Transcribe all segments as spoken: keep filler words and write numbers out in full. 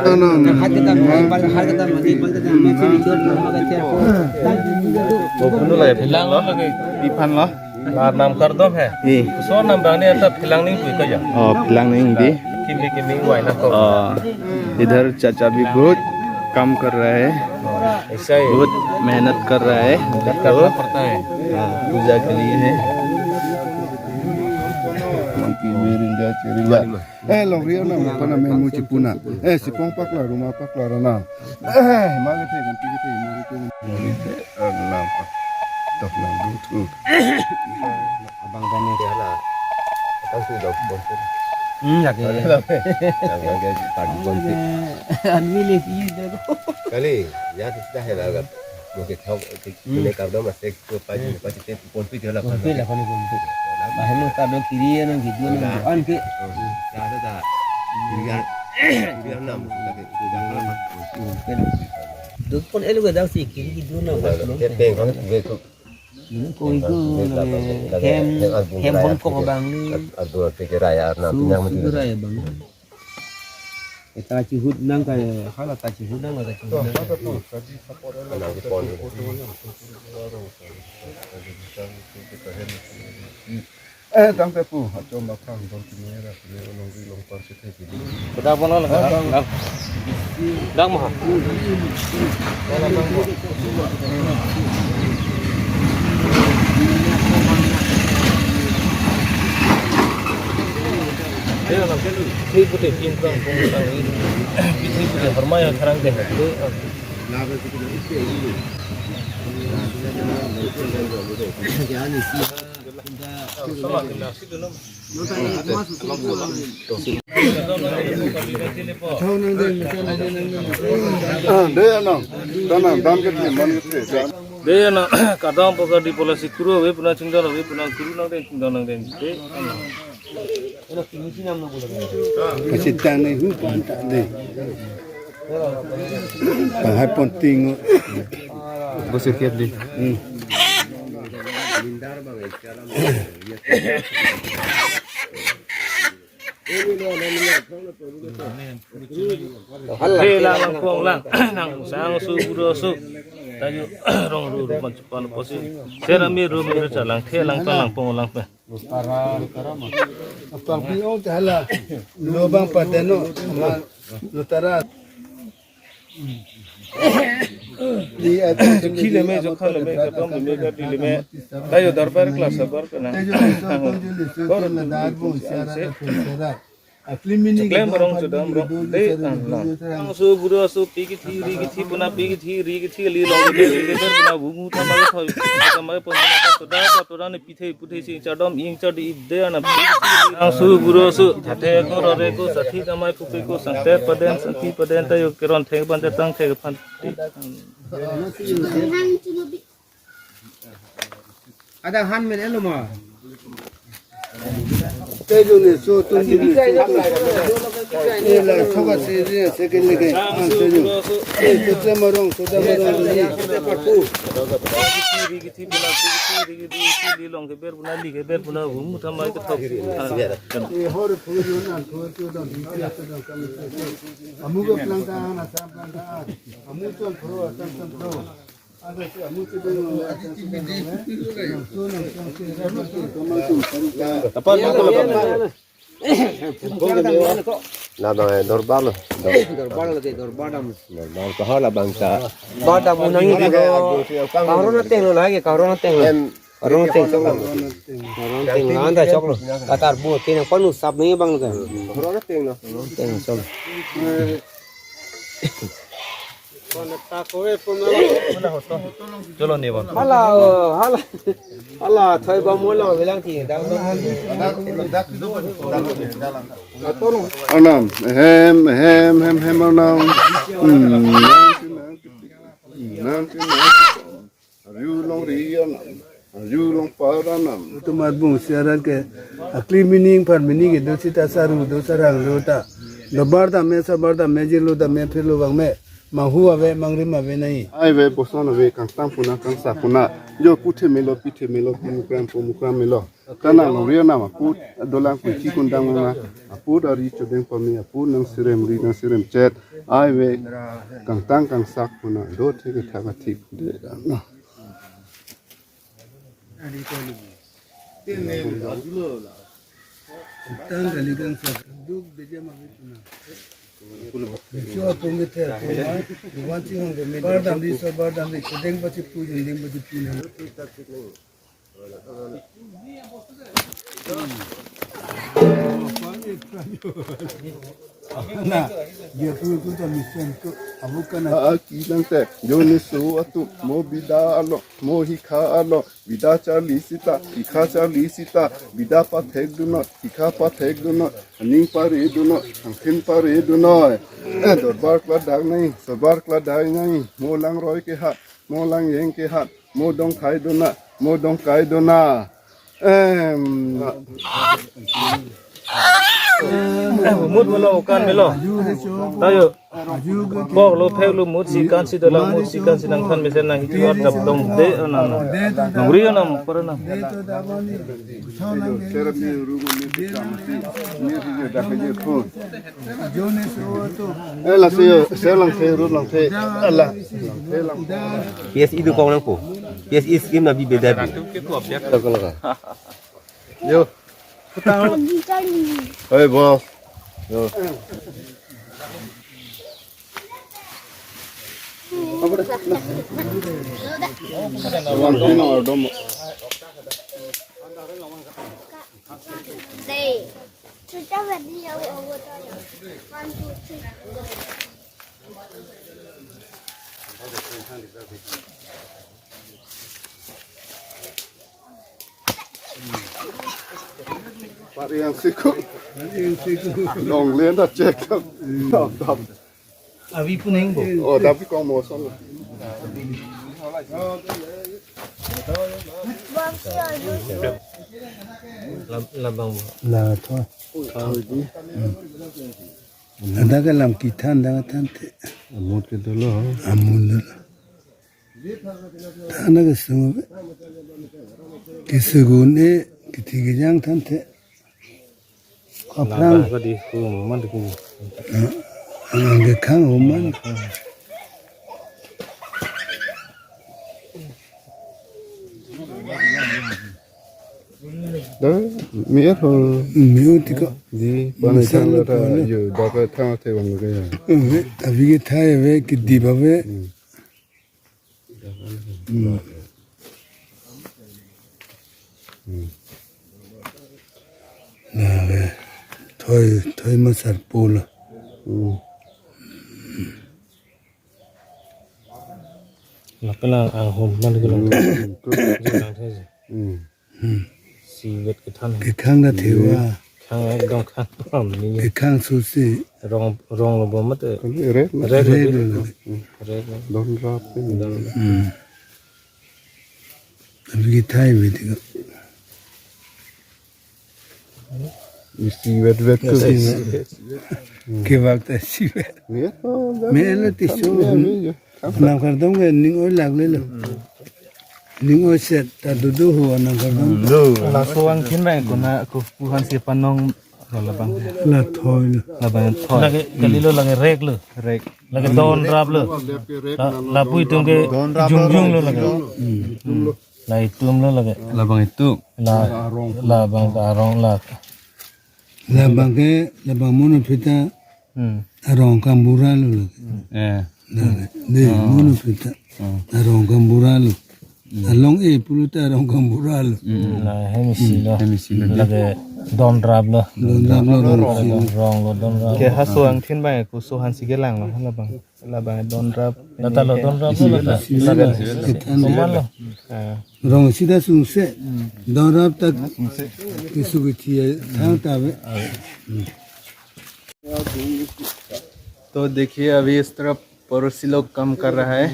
Ano, Lang lagi, iphan lo. Lar nam kardom he. Eh. So nam bang ni ata philang ning pui ka ya. Oh, philang ning di. Kimi kimi wai na ko. Oh, इधर चाचा भी बहुत काम कर रहा है, ऐसा ही। बहुत मेहनत कर रहा है। मेहनत करना पड़ता है। हाँ, पूजा के लिए है। Monkey, Mirinja, Chiriba. Eh, longri na, apa na, men muci puna. Eh, sipong paklar, rumah paklar na. Eh, mari te, ganti kita, mari te. Mari te, eh, nampak. Tok nang dutu. Abang kami dia lah. Kan sudah bos. Hmm, lagi. Abang dia tak bos. Anmi le si dah. Kali, ya sudah ya lah. Mungkin tahu, kita kardom masih ke pagi, pagi te ponpi ke lah. Ponpi lah, kami ponpi. Bahaya tak ada kiri ya, nang gitu, nang doan ke. Ada tak? Kiri, kiri enam, kita ke, kita ke. Dukpon elu gadang si kiri gitu na. Kepeng kan gitu. Ko iku hem, hem bongkok bang ni. Aduh, pikir raya arnam, su, yang su raya bang. Kita cihut nang kaya, hala ta cihut nang, ta cihut nang. Anak di pon. Eh, dam pe pu, achom ba phang, dam kini ra, kini ulong ri long pan si thek kini. Kuda bono lagi. Dang, dang. Dang maha. Ayo, lang. Ini putih pintang, pintang ini. Ini putih permai yang sekarang deh. Itu. Ah, dei anang, dei anang, dam ke man ke. Dei anang, kadang apa kadi polisi kuru, we puna chingdon, we puna kuru nang dei, chingdon nang dei. Dei anang. Kasitang ni hu panta de. Panghai ponting. Bosir kiat di. Hmm. Thelang, langpong lang, nang sang su buro su. Tayo rong ru ru pan chupan posi. Sera mi ru mi ru chalang thelang ta langpong lang pe. Apang pi ong ta hala. Lo bang padeno. Lo tara. Khile me jokha le me, kadom le me, gadi le me. Tayo darbar class bar kana. Kor. Klem rong chodam rong de an lang. Ang su buro su pi kithi ri kithi puna pi kithi ri kithi li long de de de puna bu mu thama thoi thama pon na ta da ta da ne pithe puthe si chadom ing chadi de ana pi kithi. Ang su buro su thathe ko rore ko sathi kamai pupe ko sangte paden santi paden tayo keron thek ban tang thek phan. Ada han men elo ma. Tejo ne so, tum ne so, tum. Ela thoka se ne second leke. Han tejo. Eh, to te marong, to te marong ni. Long ke ber puna li ke ber puna hum thamai ke thok. Eh, hor phu yo nan phu yo dan ni ya to dan kam. Amu ke plang ta na sa plang ta. Amu chon pro, chon chon pro. Dapat betul apa? Na dong, eh, dorbar lo. Dor-, dorbar lo de, dorbar dam. Dorbar, kahar la bangsa. Bar dam unang ini lo. Kahar na teng lo lagi, kahar na teng lo. Em, kahar na teng. Kahar na teng lo, anda chok lo. Katar bu, kena panu sap ni bang lo kan. Kahar na teng lo. Teng chok. Cholo ni bon. Hala, hala, hala, thoi ba mo lo bilang ti dang. Arnam, hem, hem, hem, hem, arnam. Hmm, nang, nang, nang. Arju longri arnam, arju longpar arnam. Tomar bung siaran ke akli mining par mining ke do sita saru do sarang do ta. Dorbar ta me, sabar ta me, jilo ta me, phelo bang me. Manghu ave, mangrim ave nai. Ai ve, boson ave, kangtang puna, kangsak puna. Jo puthe melo, pithe melo, pumukram, pumukram melo. Kana longri arnam aput dolang kunci kundang mama. Aput ari chodeng pame, aput nang sirem ri, nang sirem chet. Ai ve, kangtang kangsak puna, do thek thak athik de. Tang kali kangsak, duk de jama puna. Cho pung ke ther pung ma, duwan si hong ke me. Bar dam di, so bar dam di, kedeng pachipui, kedeng pachipui na. Na, dia tu tu ta mission tu, abu kana. Ah, ah, kilang te, jo ne so atu, mo bida alo, mo hikha alo, bida charli sita, hikha charli sita, bida pathek dunot, hikha pathek dunot, aning pare dunot, angkhin pare dunot. Eh, dorbar kla dag nai, sobar kla dag nai, mo langroi ke hat, mo langyeng ke hat, mo dongkai dona, mo dongkai dona. Em. Mut melo, okan melo. Tayo. Bok lo, phek lo, mut si kan si dolang, mut si kan si nangthan mesen nang hiti war dap dong de, na, na. Nongri na, para na. Eh, la se yo, se lang se, ru lang se. Ala. P S E dokok nangpo. P S E scheme na bi beda bi. Yo. Hei, boss. Yo. Pari yang siku. Pari yang siku. Long len ta check. Dap, dap. Avi puneng bo. Oh, tapi kong moson. Lam, labang. La tho. Tho di. Hmm. Ada ke lam kithan, ada ke than te. Amut ke dolo. Amut dolo. Thana ke sung. Kesegun e, kithi kejang than te. Kaphrang. Labang ko di hu man di hu. Ah, ah, kekhang hu man. Dah, mi-et ho. Mi-et tiko. Di, panai misal thang lo ta, pano. Yo, dapat thang te bang ke ya. Eh, abi ke thai ave, kedip ave. Hmm. Hmm. Hmm. Lake, thoi, thoi ma sarpo lo. Hmm. Lapen ang, anghum man gulang. Hmm. Gulang thai si. Hmm. Hmm. Isivet kethan. Kekhang ta thewa. Khang ekdom khang pam ni. Kekhang susi. Rong, rong lo bom mate. Kali red na? Red lo. Red lo. Hmm. Red lo. Donrap ni. Don. Hmm. Abi ke thai ave tiko. Isivet vet ko. Isivet. Kevak ta isivet. Ya, oh, dah. Me lo tisu. Ya, me ya. Nangkardom ke ning oi lak le lo. Ning oi set ta dudu hu nangkardom. Laso angthin bang kona ko pu han si panong lo labang. La thoi lo. Labang thoi. Lake kali lo, lake rek lo. Rek. Lake donrap lo. La, lapu itum ke donrap jongjong lo lake. Hmm. La itum lo lake. Labang itum. La, labang arong la. Labang ke, labang mono pita. Hmm. Arong kambura lo lake. Eh. Lake. De, ah, mono pita. Ah. Arong kambura lo. Hmm. Along e pulo ta arong kambura lo. Hmm. La hem isi lo. Hem isi lo. Lake donrap lo. Donrap lo, rong isi lo. Rong lo donrap. Ke laso angthin bang ko so han si kelang lo, labang. Labang donrap. Lata lo donrap lo, lata. Isi lo, isi lo. Soman lo. Ah. Rong isi ta sungse. Hmm. Donrap ta. Sungse. Kesu kethi thang ta ave. Hmm. तो देखिए, अभी इस तरफ पड़ोसी लोग काम कर रहा है।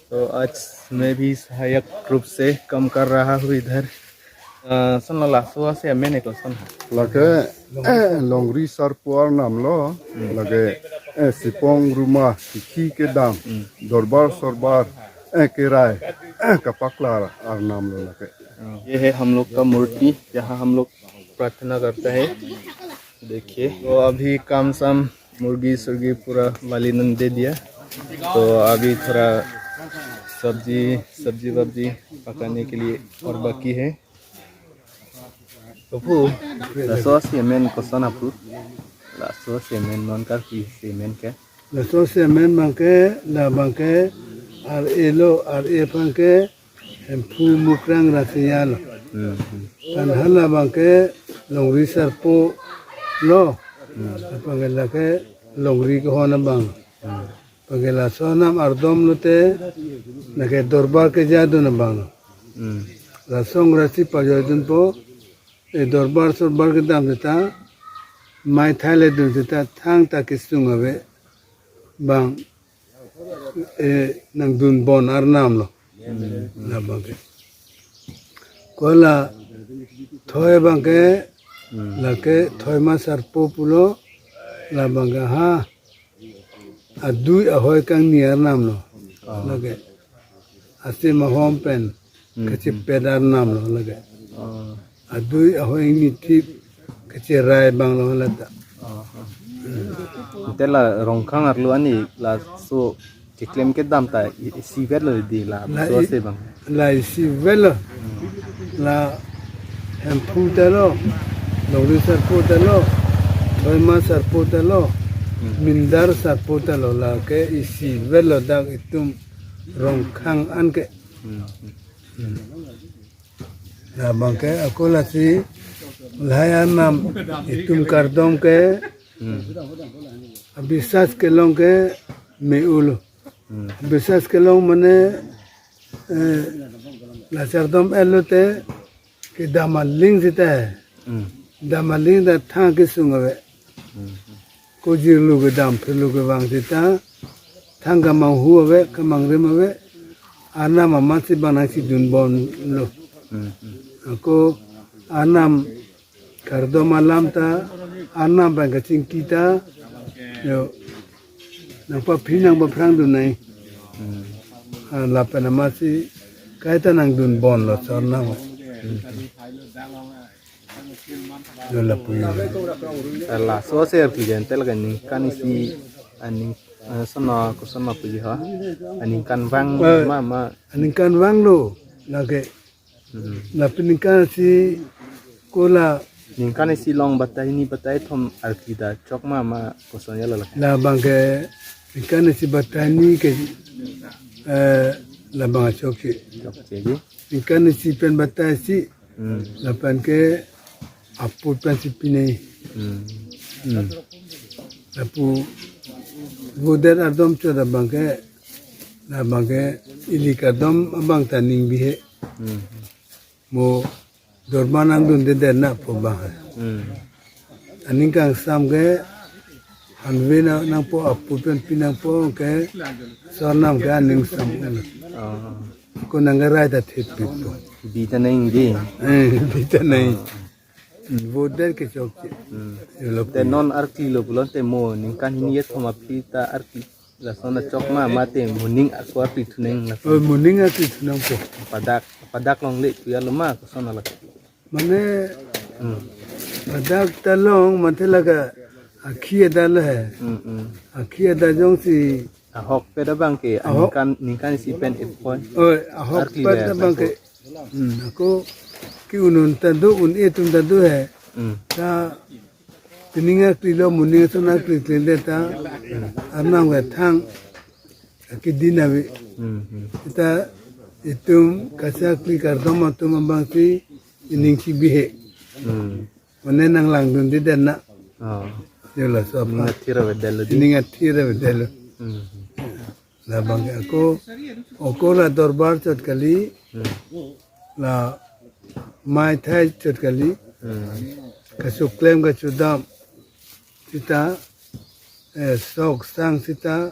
तो आज मैं भी सहायक रूप से काम कर रहा हूँ इधर। अ, सन lo laso asi amen ke koson ha? Lake, eh, longri sarpo arnam lo, hmm, lake, eh, sipong ruma, kithi kedam, hmm, dorbar sorbar, eh, kerai, eh, kapaklar arnam lo lake. ये है हम लोग का मूर्ति, जहाँ हम लोग प्रार्थना करता है। देखिए, तो अभी काम साम, मुर्गी सुर्गी पूरा माली ने दे दिया। तो अभी थोड़ा सब्जी, सब्जी वब्जी पकाने के लिए और बाकी है। तो pu, laso asi amen koson ha pu? Laso asi amen non karpi asi amen ke? Laso asi amen bang ke, labang ke, ar-e lo, ar-e aphan ke, Hemphu Mukrang Rasia lo. Hmm, hmm. Kan hala bang ke longri sarpo lo. Hmm. Apang ke lake longri kehon abang. Hmm. Apang ke laso arnam ardom lote, lake dorbar kejadun abang lo. Hmm. Laso angrasi pajoi dunpo, e dorbar sorbar kedam seta, mai thai le dun seta, thang ta kesung ave bang, eh, nangdun bon arnam lo. Hmm. Labang ke. Ko la thoi bang ke, hmm, lake thoi ma sarpo pulo, labang ke ha. Adui ahoi kangni arnam lo. Ah. Lake. Asim ahom pen, hmm, kachepet arnam lo lake. Ah. Adui ahoi nithip kacherai abang lo lata. Ah, ah. Ante la Rongkhang arlo ani laso keklem kedam ta i-, isivet lo di la, la so i-, ase bang. La isivet lo. La Hemphu ta lo, longri sarpo ta lo, thoima sarpo ta lo, hmm, mindar sarpo ta lo, lake isivet lo dak itum Rongkhang an ke. Hmm. Labang ke ako lasi lahai arnam itum kardom ke, hmm, abisas kelong ke me-u lo. Hmm. Abisas kelong mane, eh, la chardom-et lote kedam aling seta. Hmm. Dam aling ta thang kesung ave. Hmm. Kojirlu kedam, phirlu kevang seta, Thang kamanghu ave, kamangrim ave, arnam amatsi bang nangchidunbomlo. Hmm. Ako arnam kardom alam ta, arnam bang kachingki ta, yo, nangpaphi nangpaphrangdun nai. Hmm. Ah, lapen amatsi kaita nangdunbomlo, so arnam. Hmm. Yo lapu yo. Laso ser ki jen tel ka ningkan isi, aning, eh, sono ko sono puji ha. Aningkanvang Eh. ma ma. Aningkanvanglo lake. Hmm. Lapen ningkan isi kola. Ningkan isi along batai hini batai thom arki ta chok ma ma koson ya lake. Labang ke ningkan isi batai hini ke, eh, labang chokche. Chokche ji. Ningkan isi pen batai isi. Hmm. Lapen ke aput pensi pinai. Hmm. Hmm. Lapu vodet ardom chot abang ke, labang ke ili kardom abang ta ning bihe. Hmm. Mo dorbar nangdundedet na pu abang. Hmm. Aning kangsam ke hanve na nangpo, aput pen pi nangpo ke so arnam ke aning sam un. Ah. Ko nangkerai ta thepikpo. Bi ta nang di. Eh, bi ta nang. Hmm, vodet ke chokche. Hmm. Yo lapu. Te non arki lo pulote mo ningkan hini isi thom aphi ta arki lason ta chok ma mate moning ako arki thunang lason. Oh, moning arki thunangpo. Padak, padak longle puya lo ma koson lake. Mane Hmm. padak ta long mate lake akhi adalo he. Hmm, hmm. Akhi ada jongsi Ahokpet abang ke Ahok. ningkan, ningkan isi pen epon. Oh, ahokpet Arki ber abang ke. Hmm, ako ke-un un ta do, un-e atum ta do he. Hmm. Ta pining aklilo, moning ason akli kli le ta. Arnam ke thang akidin ave. Hmm, hmm. Ta itum kachakli kardom atum abangsi ining chibihe. Hmm. Mane nanglangdundedet na. Oh. Yo laso Ning aphan. athir avedetlo di. Ning athir avedetlo. Hmm. Labang ke ako, ako la dorbar chot kali, Hmm. la maithai chot kali, Hmm. kachoklem kachedam sita, eh, sok sang sita,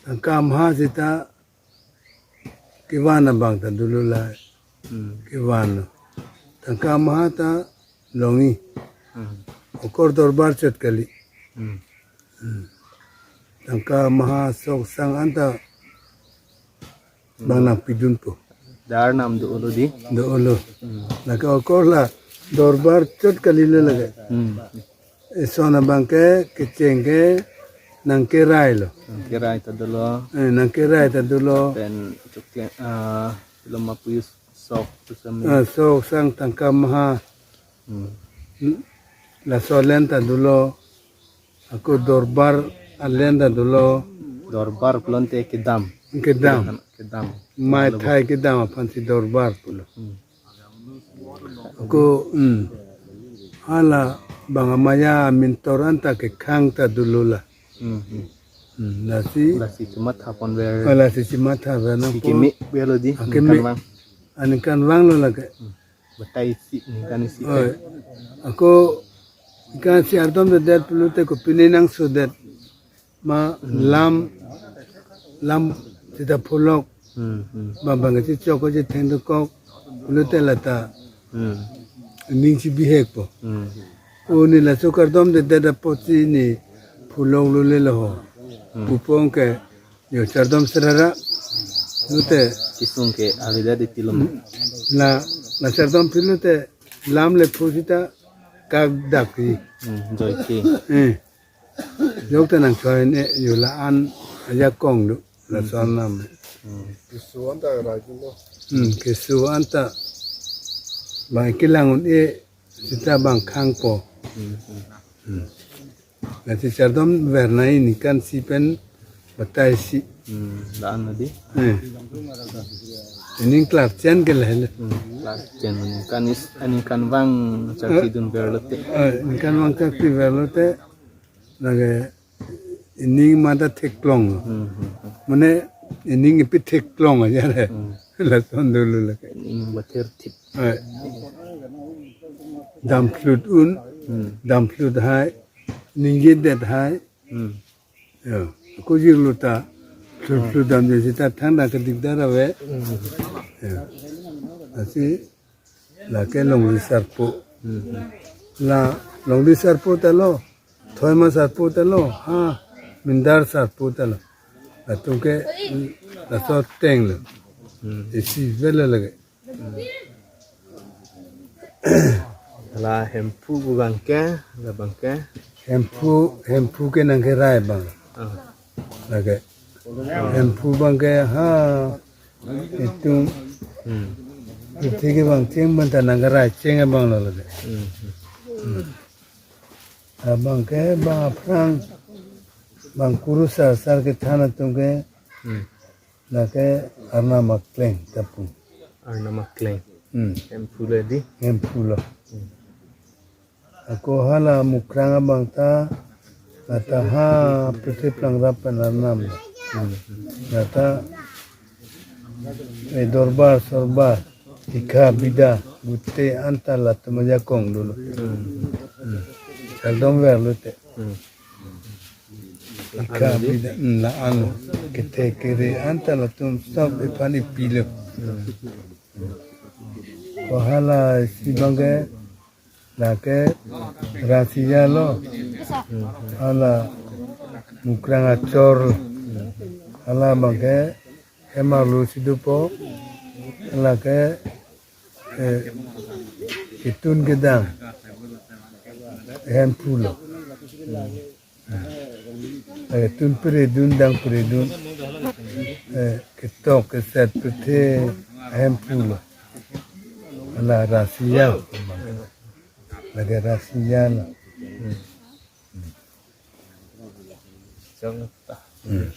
tangka maha sita, kevan abang ta dolo la. Hmm. Kevan lo. Tangka maha ta longji. Hmm. Okor dorbar chot kali. Hmm. Hmm. Tangka maha sok sang anta bang nangpidunpo. Dar nam do-olo di. Do-olo. Hmm. Lake okor la dorbar chot kalilo lake. Hmm. Eson abang ke kecheng ke nangkerai lo. Nangkerai ta dolo. Eh, nangkerai ta dolo. Pen chukle, ah, lo ma puyus sok tu sami. Ah, sok sang tangka maha. Hmm. Hmm. Laso alen ta dolo. Ako dorbar alen ta dolo. Dorbar pulote kedam. Kedam. Kedam. Maithai kedam aphansi dorbar pulo. Hmm. Ako, hmm. Hala bang amaya mintor anta kekhang ta dolo la. Hmm, hmm. Hmm, lasi. Lasi chimatha ponver. Ah, lasi chimathaver nangpo. Keme verlo di. Ah, keme. Ningkanvang. Aningkanvanglo lake. Hmm. Batai isi, ningkan isi. Oi. Ako, ningkan isi ardomdedet pulote kopine nangsodet. Ma Hmm. lam, lam sita pholok. Hmm, hmm. Bang bang kachechok kachetheng dokok. Pulote lata. Hmm. Ning chibihekpo. Hmm. O ne laso kardomdedet apotsi ne pholoklo le lo ho. Hmm. Pupong ke yo chardom serara. Lote. Kisung ke avedet di tilom. Hmm. La, la chardom pulote lam le phu sita kagdak ki. Hmm, joike. Eh. Jok ta nangchoi ne yo la-an ajakong do. Lason nam. Hmm. Keso anta rai dolo. Hmm, keso anta. Bang kelang un-e sita bang khangpo. Hmm, hmm. Hmm. Lasi chardom ver nai ningkan isi pen batai isi. Hmm, la-an di. Eh. Ining klarchen ke lahelo. Hmm, klarchen ningkan is, ningkanvang charki Eh. dunverlote. Eh, ningkanvang charki verlote. Lake ining mata theklong. Hmm, hmm, hmm. Mane ining ipi theklong aja le. Hmm. Lason dolo lake. Ining bathir thip. Eh. Damphlut un, Hmm. damphlut hai, ningjedet hai. Hmm. Yo. Kujir luta, sur sur damji sita thangta ke dikdar ave. Ya. Lasi lake longri sarpo. La longri sarpo ta lo, thoima sarpo ta lo, ha, mindar sarpo ta lo. Latum ke laso ateng lo. Isi velo lake. La Hemphu pu abang ke, la abang ke. Hemphu, Hemphu ke nangkerai abang. Ah. Lake. Hemphu abang ke ha itum Hmm. Prithe kevang cheng abang ta nangkerai cheng abang lo lake. Hmm. Abang ke bang aphrang bang kurusar sar kethan atum ke Hmm. lake Arnam akleng ta pu. Arnam akleng. Hmm. Hemphu le di. Hemphu lo. Hmm. Ako hala Mukrang abang ta, lata ha prithe plang rap pen Arnam lo. Hmm. Lata e dorbar sorbar, hikha bida, gute anta latum ajakong dolo. Hmm. Hmm. Chardom ver lote. Hmm. Hikha bida, hmm, la ano. Kethe kere anta latum sob ephan epilo. Hmm. Ko hala isi abang ke, lake Rasiya lo. Hala Mukrang achor. Hala abang ke hem arlo si dopo. Lake, eh, ketun kedam. Hemphu lo. Eh, tun pere dun dang pere dun. Eh, ketok keset prithe Hemphu lo. Hala Rasiya. Lake Rasiya lo. Chong ta. Hmm.